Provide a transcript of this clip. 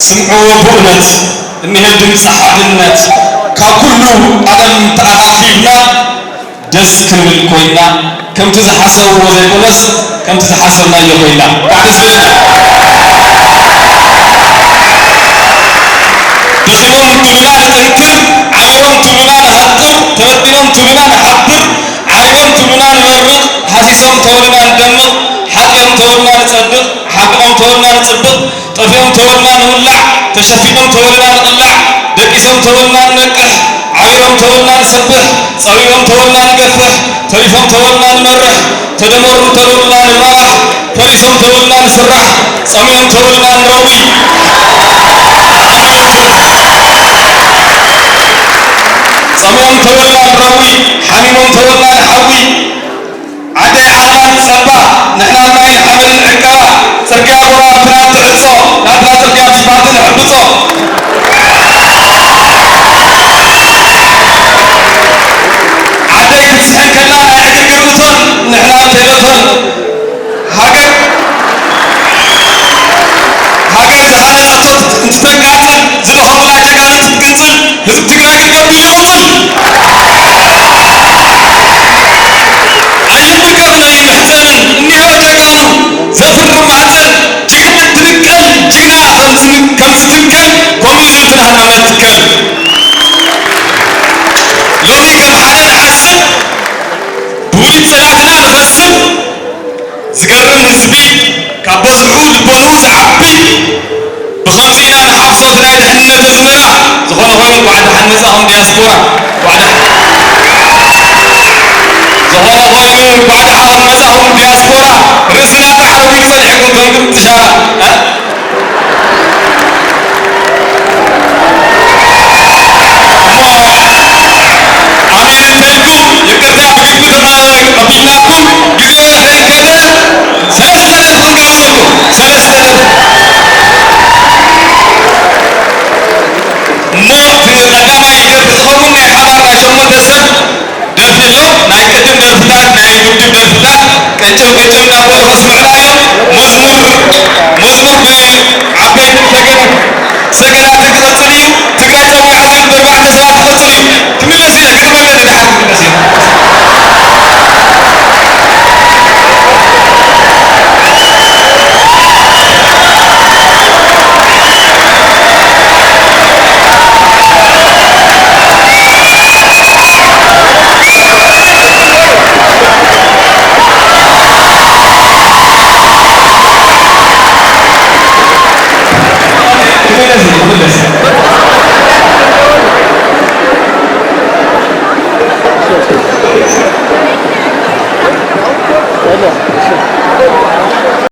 ስምዕዎ ብእውነት እኒሀ ድምፂ ሓድነት ካብ ኩሉ ዓለም ተኣኻኺብና ደስ ክንብል ኮይና ከምቲ ዝሓሰብዎ ዘይኮነስ ከምቲ ዝሓሰብናዮ ኮይና። እንኳዕ ደስ በለና። ድኺሞም እንትብሉና ንጠንክር፣ ዓብዮም እንትብሉና ንሃጥር፣ ተበዲሎም እንትብሉና ንሓብር፣ ዓርዮም እንትብሉና ንመርቕ፣ ሃሲሶም እንተበሉና ንደምቕ፣ ሓጥዮም እንተበሉና ንጸድቕ፣ ሓቂቖም እንተበሉና ንጽብቕ፣ ጠፊኦም እንተበሉና ንውላዕ፣ ተሸፊኖም እንተበሉና ንቕላዕ፣ ደቂሶም እንተበሉና ንነቅሕ፣ ዓቢሮም እንተበሉና ንሰብሕ፣ ጸዊዖም እንተበሉና ንገፍሕ፣ ተሪፎም እንተበሉና ንመርሕ፣ ተደመሩ እንተበሉና ንማራሕ፣ ፈሊሶም እንተበሉና ንስራሕ፣ ጸሚኦም እንተበሉና ንረዊ፣ ጸሚኦም እንተበሉና ንረዊ፣ ሓሚሞም እንተበሉና ንሓዊ፣ ዓደይ ዓድና ንጸባ፣ ንሕና ማይን ሓመድን ንዕቀባ፣ ጽርግያ ጎባብትና ትዕጾ፣ ናትና ጽርግያ ብስፓልት ንሕብጾ። ዓደይ ክትስሕን ከላ ናይ ዕግርግር እቶን፣ ንሕና ቴሌቶን። ሃገር፣ ሃገር ዝሃነጸቶ እንትተቃጽል፣ ዝደኸሙላ ጀጋኑ እንትትቅጽል፣ ህዝቢ ትግራይ ግን ከቢሉ ይቕጽል። ኣይንብገርን ኣይንሕሰርን፣ እኒሀ ጀጋኑ ዘፍሪ ማህፀን፣ ጅግንነት ትብቀል፣ ጅግና ከም ዝን-፣ ከም ዝትከል፣ ከምኡ እዩ ዝብል ሃናመ ትከል። ሎሚ ከም ሓደ ንሓስብ፣ ብውሉድ ሰባትና ንኸስብ፣ ዝገርም ህዝቢ፣ ካብ በዝሑ ልቦንኡ ዝዓቢ፣ ብኸምዚ ኢና ንሓፍሶ እቲ ናይ ድሕነት ኣዝመራ። ዝኾነ ኮይኑ፣ እንኳዕ ደሓን መጻኹም ዲያስፖራ። እንኳዕ ደሓን፣ ዝኾነ ኮይኑ፣ እንኳዕ ደሓን መጻኹም ዲያስፖራ። ርእስና ተዓረቡ ይጸኒሕኩም ኮይንኩም ትሻራ። እ? እሞ ኣሜን እንተልኩም፣ ይቅርታ ብልቢ ተቐቢልናኩም፣ ግዜ ከይከደ ሰለስተ ነጥቢ ክንጋብዘኩም። ሰለስተ ነጥቢ። እሞ እቲ ቀዳማይ ደርፊ ዝኸውን ናይ ሓባር ናይ ሸሞንተ ሰብ ደርፊ ኣሎ። ናይ ቅድም ደርፍታት፣ ናይ ውድብ ደርፍታት ቀንጨብ ቀንጨብ እናበሉ ከስምዑና እዮም። መዝሙር፣ መዝሙር ብዓበይቲ ሰገን፣ ሰገናትን ክቐጽል እዩ። ትግራይ ጸዊዓ ዝብል በርባዕተ ሰባት ክቐጽል እዩ። ክምለስ እየ፣ ክንመለስ፣ ድሓር ክምለስ እየ።